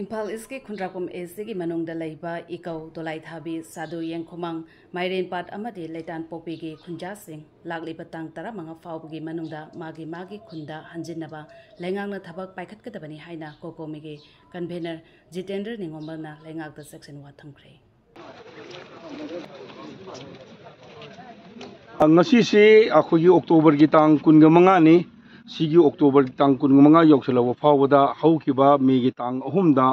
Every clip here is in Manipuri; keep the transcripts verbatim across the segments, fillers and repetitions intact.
ꯏꯝꯐꯥꯜ ꯏꯁꯀꯤ ꯈꯨꯟꯗ꯭ꯔꯥꯛꯄꯝ ꯑꯦꯁꯤꯒꯤ ꯃꯅꯨꯡꯗ ꯂꯩꯕ ꯏꯀꯧ, ꯗꯣꯂꯥꯏꯊꯥꯕꯤ, ꯁꯥꯗꯨ ꯌꯦꯡꯈꯣꯃꯥꯡ, ꯃꯥꯏꯔꯦꯟꯄꯥꯠ ꯑꯃꯗꯤ ꯂꯩꯇꯥꯟꯄꯣꯛꯄꯤꯒꯤ ꯈꯨꯟꯖꯥꯁꯤꯡ ꯂꯥꯛꯂꯤꯕ ꯇꯥꯡ ꯇꯔꯥꯃꯉꯥ ꯐꯥꯎꯕꯒꯤ ꯃꯅꯨꯡꯗ ꯃꯥꯒꯤ ꯃꯥꯒꯤ ꯈꯨꯟꯗ ꯍꯟꯖꯤꯟꯅꯕ ꯂꯩꯉꯥꯛꯅ ꯊꯕꯛ ꯄꯥꯏꯈꯠꯀꯗꯕꯅꯤ ꯍꯥꯏꯅ ꯀꯣꯀꯣꯃꯤꯒꯤ ꯀꯟꯚꯦꯅꯔ ꯖꯤꯇꯦꯟꯗ꯭ꯔ ꯅꯤꯉꯣꯝꯕꯝꯅ ꯂꯩꯉꯥꯛꯇ ꯆꯦꯛꯁꯤꯟ ꯋꯥ ꯊꯝꯈ꯭ꯔꯦ꯫ ꯉꯁꯤꯁꯤ ꯑꯩꯈꯣꯏꯒꯤ ꯑꯣꯛꯇꯣꯕꯔꯒꯤ ꯇꯥꯡ ꯀꯨꯟꯒ ꯃꯉꯥꯅꯤ꯫ ꯁꯤꯒꯤ ꯑꯣꯛꯇꯣꯕꯔꯒꯤ ꯇꯥꯡ ꯀꯨꯟꯒ ꯃꯉꯥ ꯌꯧꯁꯤꯜꯂꯛꯄ ꯐꯥꯎꯕꯗ ꯍꯧꯈꯤꯕ ꯃꯦꯒꯤ ꯇꯥꯡ ꯑꯍꯨꯝꯗ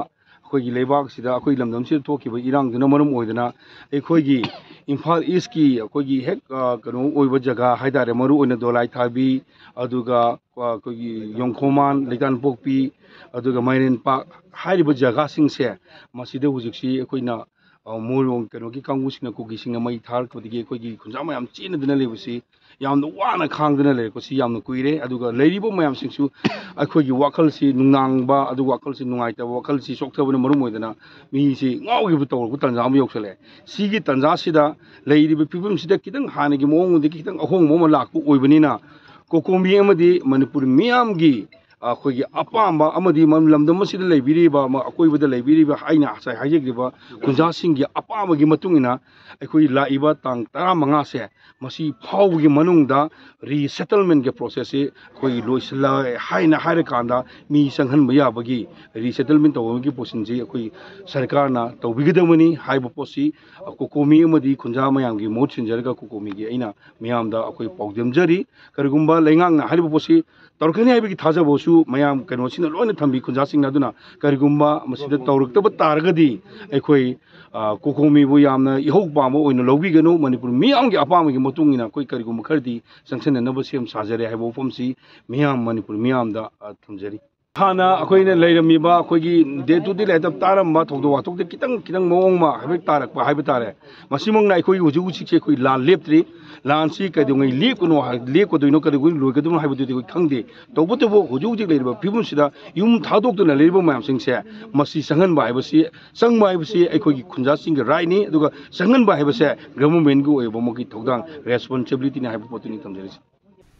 ꯑꯩꯈꯣꯏꯒꯤ ꯂꯩꯕꯥꯛꯁꯤꯗ, ꯑꯩꯈꯣꯏ ꯂꯝꯗꯝꯁꯤꯗ ꯊꯣꯛꯈꯤꯕ ꯏꯔꯥꯡꯗꯨꯅ ꯃꯔꯝ ꯑꯣꯏꯗꯅ ꯑꯩꯈꯣꯏꯒꯤ ꯏꯝꯐꯥꯜ ꯏꯁꯀꯤ ꯑꯩꯈꯣꯏꯒꯤ ꯍꯦꯛ, ꯑ, ꯀꯩꯅꯣ ꯑꯣꯏꯕ ꯖꯒꯥ ꯍꯥꯏ ꯇꯥꯔꯦ, ꯃꯔꯨꯑꯣꯏꯅ ꯗꯣꯂꯥꯏꯊꯥꯕꯤ, ꯑꯗꯨꯒ, ꯑ, ꯑꯩꯈꯣꯏꯒꯤ ꯌꯣꯡꯈꯣꯃꯥꯟ, ꯂꯩꯇꯥꯟꯄꯣꯛꯄꯤ, ꯑꯗꯨꯒ ꯃꯥꯏꯔꯦꯟꯄꯥꯛ ꯍꯥꯏꯔꯤꯕ ꯖꯒꯥꯁꯤꯡꯁꯦ, ꯃꯁꯤꯗ ꯍꯧꯖꯤꯛꯁꯤ ꯑꯩꯈꯣꯏꯅ, ꯑ, ꯃꯣꯏꯔꯣꯡ ꯀꯩꯅꯣꯒꯤ ꯀꯥꯡꯕꯨꯁꯤꯡꯅ, ꯀꯨꯀꯤꯁꯤꯡꯅ ꯃꯩ ꯊꯥꯔꯛꯄꯗꯒꯤ ꯑꯩꯈꯣꯏꯒꯤ ꯈꯨꯟꯖꯥ ꯃꯌꯥꯝ ꯆꯦꯟꯅꯗꯨꯅ ꯂꯩꯕꯁꯤ ꯌꯥꯝꯅ ꯋꯥꯅ ꯈꯥꯡꯗꯨꯅ ꯂꯩꯔꯛꯄꯁꯤ ꯌꯥꯝꯅ ꯀꯨꯏꯔꯦ꯫ ꯑꯗꯨꯒ ꯂꯩꯔꯤꯕ ꯃꯌꯥꯝꯁꯤꯡꯁꯨ ꯑꯩꯈꯣꯏꯒꯤ ꯋꯥꯈꯜꯁꯤ ꯅꯨꯡꯅꯥꯡꯕ, ꯑꯗꯨꯒ ꯋꯥꯈꯜꯁꯤ ꯅꯨꯡꯉꯥꯏꯇꯕ, ꯋꯥꯈꯜꯁꯤ ꯆꯣꯛꯊꯕꯅ ꯃꯔꯝ ꯑꯣꯏꯗꯅ ꯃꯤꯁꯤ ꯉꯥꯎꯈꯤꯕ ꯇꯧꯔꯛꯄ ꯇꯥꯟꯖꯥ ꯑꯃ ꯌꯧꯁꯜꯂꯛꯑꯦ꯫ ꯁꯤꯒꯤ ꯇꯥꯟꯖꯥꯁꯤꯗ ꯂꯩꯔꯤꯕ ꯐꯤꯕꯝꯁꯤꯗ ꯈꯤꯇꯪ ꯍꯥꯟꯅꯒꯤ ꯃꯑꯣꯡꯗꯒꯤ ꯈꯤꯇꯪ ꯑꯍꯣꯡꯕ ꯑꯃ ꯂꯥꯛꯄ ꯑꯣꯏꯕꯅꯤꯅ, ꯀꯣꯀꯣꯃꯤ ꯑꯃꯗꯤ ꯃꯅꯤꯄꯨꯔ ꯃꯤꯌꯥꯝꯒꯤ ꯑꯩꯈꯣꯏꯒꯤ ꯑꯄꯥꯝꯕ ꯑꯃꯗꯤ ꯃ-, ꯂꯝꯗꯝ ꯑꯁꯤꯗ ꯂꯩꯕꯤꯔꯤꯕ, ꯑꯃ ꯑꯀꯣꯏꯕꯗ ꯂꯩꯕꯤꯔꯤꯕ, ꯑꯩꯅ ꯉꯁꯥꯏ ꯍꯥꯏꯖꯈ꯭ꯔꯤꯕ ꯈꯨꯟꯖꯥꯁꯤꯡꯒꯤ ꯑꯄꯥꯝꯕꯒꯤ ꯃꯇꯨꯡ ꯏꯟꯅ ꯑꯩꯈꯣꯏ ꯂꯥꯛꯏꯕ ꯇꯥꯡ ꯇꯔꯥꯃꯉꯥꯁꯦ, ꯃꯁꯤ ꯐꯥꯎꯕꯒꯤ ꯃꯅꯨꯡꯗ ꯔꯤꯁꯦꯇꯜꯃꯦꯟꯒꯤ ꯄ꯭ꯔꯣꯁꯦꯁꯁꯤ ꯑꯩꯈꯣꯏ ꯂꯣꯏꯁꯤꯜꯂꯦ ꯍꯥꯏꯅ ꯍꯥꯏꯔꯀꯥꯟꯗ ꯃꯤ ꯆꯪꯍꯟꯕ ꯌꯥꯕꯒꯤ, ꯔꯤꯁꯦꯇꯜꯃꯦꯟ ꯇꯧꯕꯒꯤ ꯄꯣꯠꯁꯤꯟꯁꯤ ꯑꯩꯈꯣꯏ ꯁꯔꯀꯥꯔꯅ ꯇꯧꯕꯤꯒꯗꯕꯅꯤ ꯍꯥꯏꯕ ꯄꯣꯠꯁꯤ ꯀꯣꯀꯣꯃꯤ ꯑꯃꯗꯤ ꯈꯨꯟꯖꯥ ꯃꯌꯥꯝꯒꯤ ꯃꯍꯨꯠ ꯁꯤꯟꯖꯔꯒ ꯀꯣꯀꯣꯃꯤꯒꯤ ꯑꯩꯅ ꯃꯤꯌꯥꯝꯗ ꯑꯩꯈꯣꯏ ꯄꯥꯎꯗꯝꯖꯔꯤ꯫ ꯀꯔꯤꯒꯨꯝꯕ ꯂꯩꯉꯥꯛꯅ ꯍꯥꯏꯔꯤꯕ ꯄꯣꯠꯁꯤ ꯇꯧꯔꯛꯀꯅꯤ ꯍꯥꯏꯕꯒꯤ ꯊꯥꯖꯕꯁꯨ ꯃꯌꯥꯝ ꯀꯩꯅꯣꯁꯤꯅ ꯂꯣꯏꯅ ꯊꯝꯕꯤ ꯈꯨꯟꯖꯥꯁꯤꯡꯅ꯫ ꯑꯗꯨꯅ ꯀꯔꯤꯒꯨꯝꯕ ꯃꯁꯤꯗ ꯇꯧꯔꯛꯇꯕ ꯇꯥꯔꯒꯗꯤ ꯑꯩꯈꯣꯏ, ꯑ, ꯀꯣꯀꯣꯃꯤꯕꯨ ꯌꯥꯝꯅ ꯏꯍꯧ ꯄꯥꯝꯕ ꯑꯣꯏꯅ ꯂꯧꯕꯤꯒꯅꯨ꯫ ꯃꯅꯤꯄꯨꯔ ꯃꯤꯌꯥꯝꯒꯤ ꯑꯄꯥꯝꯕꯒꯤ ꯃꯇꯨꯡ ꯏꯟꯅ ꯑꯩꯈꯣꯏ ꯀꯔꯤꯒꯨꯝꯕ ꯈꯔꯗꯤ ꯆꯪꯁꯤꯟꯅꯅꯕ ꯁꯦꯝ ꯁꯥꯖꯔꯦ ꯍꯥꯏꯕ ꯋꯥꯐꯝꯁꯤ ꯃꯤꯌꯥꯝ, ꯃꯅꯤꯄꯨꯔ ꯃꯤꯌꯥꯝꯗ, ꯑ, ꯊꯝꯖꯔꯤ꯫ ꯍꯥꯟꯅ ꯑꯩꯈꯣꯏꯅ ꯂꯩꯔꯝꯃꯤꯕ ꯑꯩꯈꯣꯏꯒꯤ day to day ꯂꯥꯏꯐꯇ ꯇꯥꯔꯝꯕ ꯊꯧꯗꯣꯛ ꯋꯥꯊꯣꯛꯇ ꯈꯤꯇꯪ ꯈꯤꯇꯪ ꯃꯑꯣꯡ ꯑꯃ ꯍꯥꯏꯐꯦꯠ ꯇꯥꯔꯛꯄ ꯍꯥꯏꯕ ꯇꯥꯔꯦ꯫ ꯃꯁꯤꯃꯛꯅ ꯑꯩꯈꯣꯏꯒꯤ ꯍꯧꯖꯤꯛ ꯍꯧꯖꯤꯛꯁꯦ ꯑꯩꯈꯣꯏ ꯂꯥꯟ ꯂꯦꯞꯇ꯭ꯔꯤ꯫ ꯂꯥꯟꯁꯤ ꯀꯩꯗꯧꯉꯩ ꯂꯦꯞꯀꯅꯣ ꯍꯥꯏ-, ꯂꯦꯞꯀꯗꯣꯏꯅꯣ, ꯀꯩꯗꯧꯉꯩ ꯂꯣꯏꯒꯗꯕꯅꯣ ꯍꯥꯏꯕꯗꯨꯗꯤ ꯑꯩꯈꯣꯏ ꯈꯪꯗꯦ꯫ ꯇꯧꯕꯇꯕꯨ ꯍꯧꯖꯤꯛ ꯍꯧꯖꯤꯛ ꯂꯩꯔꯤꯕ ꯐꯤꯕꯝꯁꯤꯗ ꯌꯨꯝ ꯊꯥꯗꯣꯛꯇꯨꯅ ꯂꯩꯔꯤꯕ ꯃꯌꯥꯝꯁꯤꯡꯁꯦ, ꯃꯁꯤ ꯆꯪꯍꯟꯕ ꯍꯥꯏꯕꯁꯤ, ꯆꯪꯕ ꯍꯥꯏꯕꯁꯤ ꯑꯩꯈꯣꯏꯒꯤ ꯈꯨꯟꯖꯥꯁꯤꯡꯒꯤ rightꯅꯤ꯫ ꯑꯗꯨꯒ ꯆꯪꯍꯟꯕ ꯍꯥꯏꯕꯁꯦ governmentꯒꯤ ꯑꯣꯏꯕ ꯃꯈꯣꯏꯒꯤ ꯊꯧꯗꯥꯡ, responsibilityꯅꯤ ꯍꯥꯏꯕ ꯄꯣꯠꯇꯨꯅꯤ ꯊꯝꯖꯔꯤꯁꯤ꯫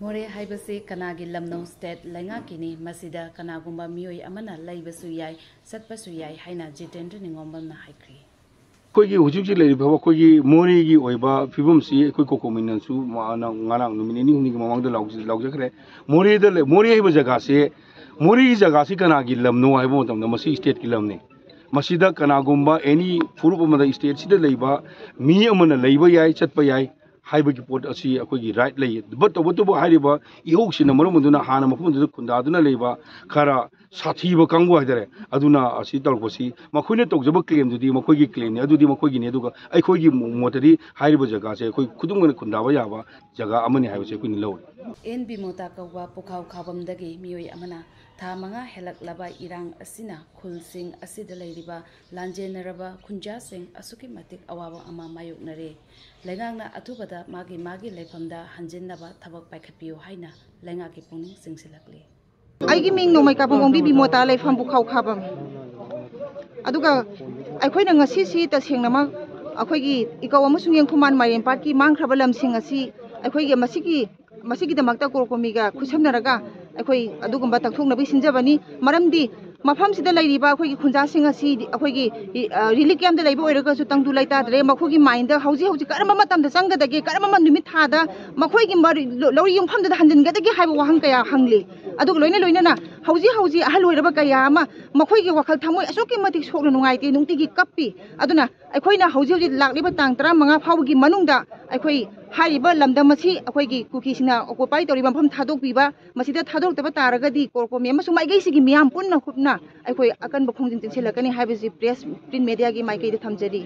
ꯃꯣꯔꯦ ꯍꯥꯏꯕꯁꯤ ꯀꯅꯥꯒꯤ ꯂꯝꯅꯣ? ꯁ꯭ꯇꯦꯠ ꯂꯩꯉꯥꯛꯀꯤꯅꯤ꯫ ꯃꯁꯤꯗ ꯀꯅꯥꯒꯨꯝꯕ ꯃꯤꯑꯣꯏ ꯑꯃꯅ ꯂꯩꯕꯁꯨ ꯌꯥꯏ, ꯆꯠꯄꯁꯨ ꯌꯥꯏ ꯍꯥꯏꯅ ꯖꯤꯇꯦꯟꯗ꯭ꯔ ꯅꯤꯉꯣꯝꯕꯝꯅ ꯍꯥꯏꯈ꯭ꯔꯤ꯫ ꯑꯩꯈꯣꯏꯒꯤ ꯍꯧꯖꯤꯛ ꯍꯧꯖꯤꯛ ꯂꯩꯔꯤꯕ ꯑꯩꯈꯣꯏꯒꯤ ꯃꯣꯔꯦꯒꯤ ꯑꯣꯏꯕ ꯐꯤꯕꯝꯁꯤ ꯑꯩꯈꯣꯏ ꯀꯣꯀꯣꯃꯤꯅꯁꯨ ꯃꯥꯅ ꯉꯔꯥꯡ ꯅꯨꯃꯤꯠ ꯅꯤꯅꯤ ꯍꯨꯝꯅꯤꯒꯤ ꯃꯃꯥꯡꯗ ꯂꯥꯎꯖ-, ꯂꯥꯎꯖꯈ꯭ꯔꯦ꯫ ꯃꯣꯔꯦꯗ ꯂꯩ-, ꯃꯣꯔꯦ ꯍꯥꯏꯕ ꯖꯒꯥꯁꯦ, ꯃꯣꯔꯦꯒꯤ ꯖꯒꯥꯁꯤ ꯀꯅꯥꯒꯤ ꯂꯝꯅꯣ ꯍꯥꯏꯕ ꯃꯇꯝꯗ ꯃꯁꯤ ꯁ꯭ꯇꯦꯠꯀꯤ ꯂꯝꯅꯤ꯫ ꯃꯁꯤꯗ ꯀꯅꯥꯒꯨꯝꯕ ꯑꯦꯅꯤ ꯐꯨꯔꯨꯞ ꯑꯃꯗ ꯁ꯭ꯇꯦꯠꯁꯤꯗ ꯂꯩꯕ ꯃꯤ ꯑꯃꯅ ꯂꯩꯕ ꯌꯥꯏ, ꯆꯠꯄ ꯌꯥꯏ ꯍꯥꯏꯕꯒꯤ ꯄꯣꯠ ꯑꯁꯤ ꯑꯩꯈꯣꯏꯒꯤ ꯔꯥꯏꯠ ꯂꯩ꯫ ꯕꯠ ꯇꯧꯕꯇꯕꯨ ꯍꯥꯏꯔꯤꯕ ꯏꯍꯧꯁꯤꯅ ꯃꯔꯝ ꯑꯣꯏꯗꯨꯅ ꯍꯥꯟꯅ ꯃꯐꯝ ꯑꯗꯨꯗ ꯈꯨꯟꯗꯥꯗꯨꯅ ꯂꯩꯕ ꯈꯔ ꯁꯥꯊꯤꯕ ꯀꯥꯡꯕꯨ ꯍꯥꯏꯇꯥꯔꯦ, ꯑꯗꯨꯅ ꯑꯁꯤ ꯇꯧꯔꯛꯄꯁꯤ ꯃꯈꯣꯏꯅ ꯇꯧꯖꯕ ꯀ꯭ꯂꯦꯝꯗꯨꯗꯤ ꯃꯈꯣꯏꯒꯤ ꯀ꯭ꯂꯦꯝꯅꯤ, ꯑꯗꯨꯗꯤ ꯃꯈꯣꯏꯒꯤꯅꯤ꯫ ꯑꯗꯨꯒ ꯑꯩꯈꯣꯏꯒꯤ ꯃꯣꯠꯇꯗꯤ ꯍꯥꯏꯔꯤꯕ ꯖꯒꯥꯁꯦ ꯑꯩꯈꯣꯏ ꯈꯨꯗꯤꯡꯃꯛꯅ ꯈꯨꯟꯗꯥꯕ ꯌꯥꯕ ꯖꯒꯥ ꯑꯃꯅꯤ ꯍꯥꯏꯕꯁꯦ ꯑꯩꯈꯣꯏꯅ ꯂꯧꯔꯤ꯫ ꯑꯦꯟ ꯕꯤꯃꯣꯇꯥ ꯀꯧꯕ ꯄꯨꯈꯥꯎ ꯈꯥꯕꯝꯗꯒꯤ ꯃꯤꯑꯣꯏ ꯑꯃꯅ ꯊꯥ ꯃꯉꯥ ꯍꯦꯜꯂꯛꯂꯕ ꯏꯔꯥꯡ ꯑꯁꯤꯅ ꯈꯨꯜꯁꯤꯡ ꯑꯁꯤꯗ ꯂꯩꯔꯤꯕ ꯂꯥꯟꯖꯦꯟꯅꯔꯕ ꯈꯨꯟꯖꯥꯁꯤꯡ ꯑꯁꯨꯛꯀꯤ ꯃꯇꯤꯛ ꯑꯋꯥꯕ ꯑꯃ ꯃꯥꯌꯣꯛꯅꯔꯦ꯫ ꯂꯩꯉꯥꯛꯅ ꯑꯊꯨꯕꯗ ꯃꯥꯒꯤ ꯃꯥꯒꯤ ꯂꯩꯐꯝꯗ ꯍꯟꯖꯤꯟꯅꯕ ꯊꯕꯛ ꯄꯥꯏꯈꯠꯄꯤꯌꯨ ꯍꯥꯏꯅ ꯂꯩꯉꯥꯛꯀꯤ ꯄꯨꯛꯅꯤꯡ ꯆꯤꯡꯁꯤꯜꯂꯛꯂꯤ꯫ ꯑꯩꯒꯤ ꯃꯤꯡ ꯅꯣꯡꯃꯩ ꯀꯥꯕꯝ ꯑꯣꯡꯕꯤ ꯕꯤꯃꯣꯇꯥ, ꯂꯩꯐꯝ ꯄꯨꯈꯥꯎ ꯈꯥꯕꯝ꯫ ꯑꯗꯨꯒ ꯑꯩꯈꯣꯏꯅ ꯉꯁꯤꯁꯤ ꯇꯁꯦꯡꯅꯃꯛ ꯑꯩꯈꯣꯏꯒꯤ ꯏꯀꯧ ꯑꯃꯁꯨꯡ ꯌꯦꯡꯈꯨꯃꯥꯟ ꯃꯥꯏꯔꯦꯝꯄꯥꯠꯀꯤ ꯃꯥꯡꯈ꯭ꯔꯕ ꯂꯝꯁꯤꯡ ꯑꯁꯤ ꯑꯩꯈꯣꯏꯒꯤ ꯃꯁꯤꯒꯤ, ꯃꯁꯤꯒꯤꯗꯃꯛꯇ ꯀꯣꯔ ꯀꯣꯃꯤꯒ ꯈꯨꯠꯁꯝꯅꯔꯒ ꯑꯩꯈꯣꯏ ꯑꯗꯨꯒꯨꯝꯕ ꯇꯛꯊꯣꯛꯅꯕꯒꯤ ꯁꯤꯟꯖꯕꯅꯤ꯫ ꯃꯔꯝꯗꯤ ꯃꯐꯝꯁꯤꯗ ꯂꯩꯔꯤꯕ ꯑꯩꯈꯣꯏꯒꯤ ꯈꯨꯟꯖꯥꯁꯤꯡ ꯑꯁꯤ ꯑꯩꯈꯣꯏꯒꯤ, ꯑ, ꯔꯤꯂꯤꯐ ꯀꯦꯝꯞꯇ ꯂꯩꯕ ꯑꯣꯏꯔꯒꯁꯨ ꯇꯪꯗꯨ ꯂꯩꯇꯥꯗ꯭ꯔꯦ꯫ ꯃꯈꯣꯏꯒꯤ ꯃꯥꯏꯟꯗ ꯍꯧꯖꯤꯛ ꯍꯧꯖꯤꯛ ꯀꯔꯝꯕ ꯃꯇꯝꯗ ꯆꯪꯒꯗꯒꯦ, ꯀꯔꯝꯕ ꯅꯨꯃꯤꯠ ꯊꯥꯗ ꯃꯈꯣꯏꯒꯤ ꯃꯔꯤ-, ꯂꯧ-, ꯂꯧꯔꯤ ꯌꯨꯝꯐꯝꯗꯨꯗ ꯍꯟꯖꯤꯟꯒꯗꯒꯦ ꯍꯥꯏꯕ ꯋꯥꯍꯪ ꯀꯌꯥ ꯍꯪꯂꯤ꯫ ꯑꯗꯨꯒ ꯂꯣꯏꯅ ꯂꯣꯏꯅꯅ ꯍꯧꯖꯤꯛ ꯍꯧꯖꯤꯛ ꯑꯍꯜ ꯑꯣꯏꯔꯕ ꯀꯌꯥ ꯑꯃ ꯃꯈꯣꯏꯒꯤ ꯋꯥꯈꯜ ꯊꯃꯣꯏ ꯑꯁꯨꯛꯀꯤ ꯃꯇꯤꯛ ꯁꯣꯛꯅ ꯅꯨꯡꯉꯥꯏꯇꯦ, ꯅꯨꯡꯇꯤꯒꯤ ꯀꯞꯄꯤ꯫ ꯑꯗꯨꯅ ꯑꯩꯈꯣꯏꯅ ꯍꯧꯖꯤꯛ ꯍꯧꯖꯤꯛ ꯂꯥꯛꯂꯤꯕ ꯇꯥꯡ ꯇꯔꯥꯃꯉꯥ ꯐꯥꯎꯕꯒꯤ ꯃꯅꯨꯡꯗ ꯑꯩꯈꯣꯏ ꯍꯥꯏꯔꯤꯕ ꯂꯝꯗꯝ ꯑꯁꯤ ꯑꯩꯈꯣꯏꯒꯤ ꯀꯨꯀꯤꯁꯤꯡꯅ ꯑꯣꯀꯨꯄꯥꯏ ꯇꯧꯔꯤꯕ ꯃꯐꯝ ꯊꯥꯗꯣꯛꯄꯤꯕ, ꯃꯁꯤꯗ ꯊꯥꯗꯣꯔꯛꯇꯕ ꯇꯥꯔꯒꯗꯤ ꯀꯣꯔ ꯀꯣꯃꯤ ꯑꯃꯁꯨꯡ ꯃꯥꯏꯀꯩꯁꯤꯒꯤ ꯃꯤꯌꯥꯝ ꯄꯨꯟꯅ ꯍꯨꯞꯅ ꯑꯩꯈꯣꯏ ꯑꯀꯟꯕ ꯈꯣꯡꯖꯪ ꯆꯦꯟꯁꯤꯜꯂꯛꯀꯅꯤ ꯍꯥꯏꯕꯁꯤ ꯄ꯭ꯔꯦꯁ, ꯄ꯭ꯔꯤꯟ ꯃꯦꯗꯤꯌꯥꯒꯤ ꯃꯥꯏꯀꯩꯗ ꯊꯝꯖꯔꯤ꯫